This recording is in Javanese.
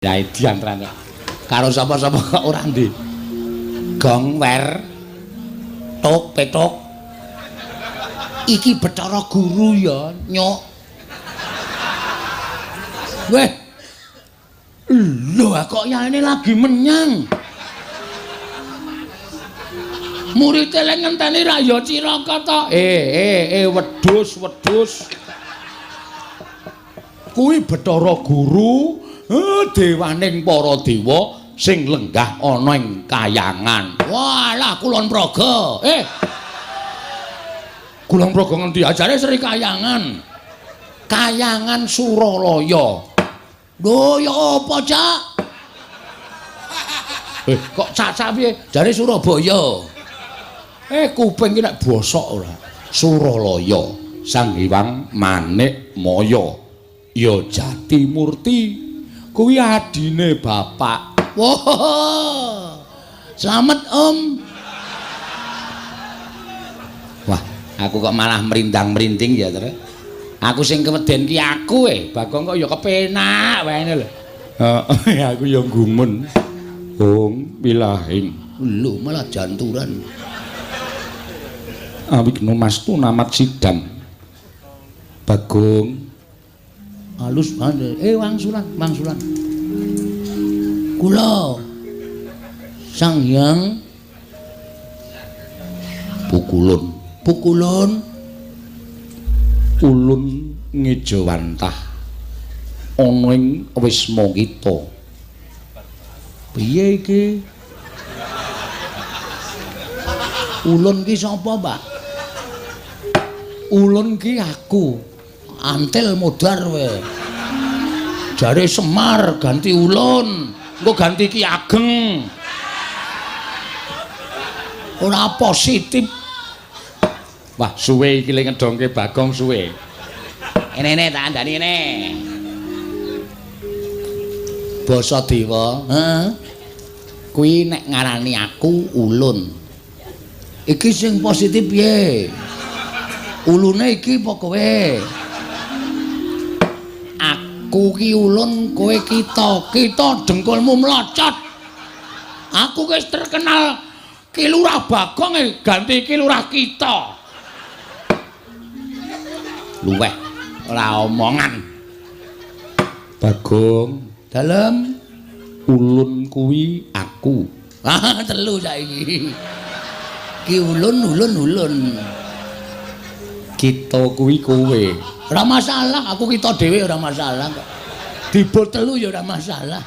Ya edian tenan. Karo sapa-sapa kok ora ndi. Gong wer tok petok. Iki Bathara Guru ya, nyuk. Weh. Lho kok yaene lagi menyang. Murid e lek ngenteni ra ya cilaka to. Wedhus, wedhus. Kuwi Bathara Guru, dewaning para dewa sing lenggah ana ing kayangan. Walah Kulon Progo. Kulon Progo ngendi? Ajare Sri Kayangan. Kayangan Suralaya. Lho ya apa, Cak? Kok cacak piye? Jare Surabaya. Kuping ki nek bosok ora. Suralaya, Sang Hyang Manik Maya. Ya Jatimurti. Kuwi adine bapak. Wah. Slamet, Om. Wah, aku kok malah merindang-merinding ya, Tru. Aku sing keweden ki aku e. Bagong kok ya kepenak wae lho. Heeh, aku ya gumun. Hong wilahing. Lho, malah janturan. Awigna mastu namat sidam. Bagong halus banget. Wangsulan, wangsulan. Kula Sang Hyang Pukulun. Pukulun. Ulun ngejawantah ana ing wisma kita. Piye iki? Ulun ki sapa, Pak? Ulun ki aku. Antil modar kowe. Jare Semar ganti ulun, engko ganti Ki Ageng. Ora positif. Wah, suwe iki le ngedongke Bagong suwe. Ene-ene tak andani ngene. Basa dewa, heeh. Kuwi nek ngarani aku ulun. Iki sing positif piye? Ulune iki apa kowe? Aku ki ulun, kowe kita. Kita dengkulmu mlocot. Aku wis terkenal Ki Lurah Bagong ganti Ki Lurah Kita. Luweh ora omongan. Bagong, dalem ulun kuwi aku. Ah, telu saiki. Ki ulun ulun ulun. Kita kuwi kowe. Ora masalah, aku kita dhewe ora masalah kok. Dibul telu ya ora masalah.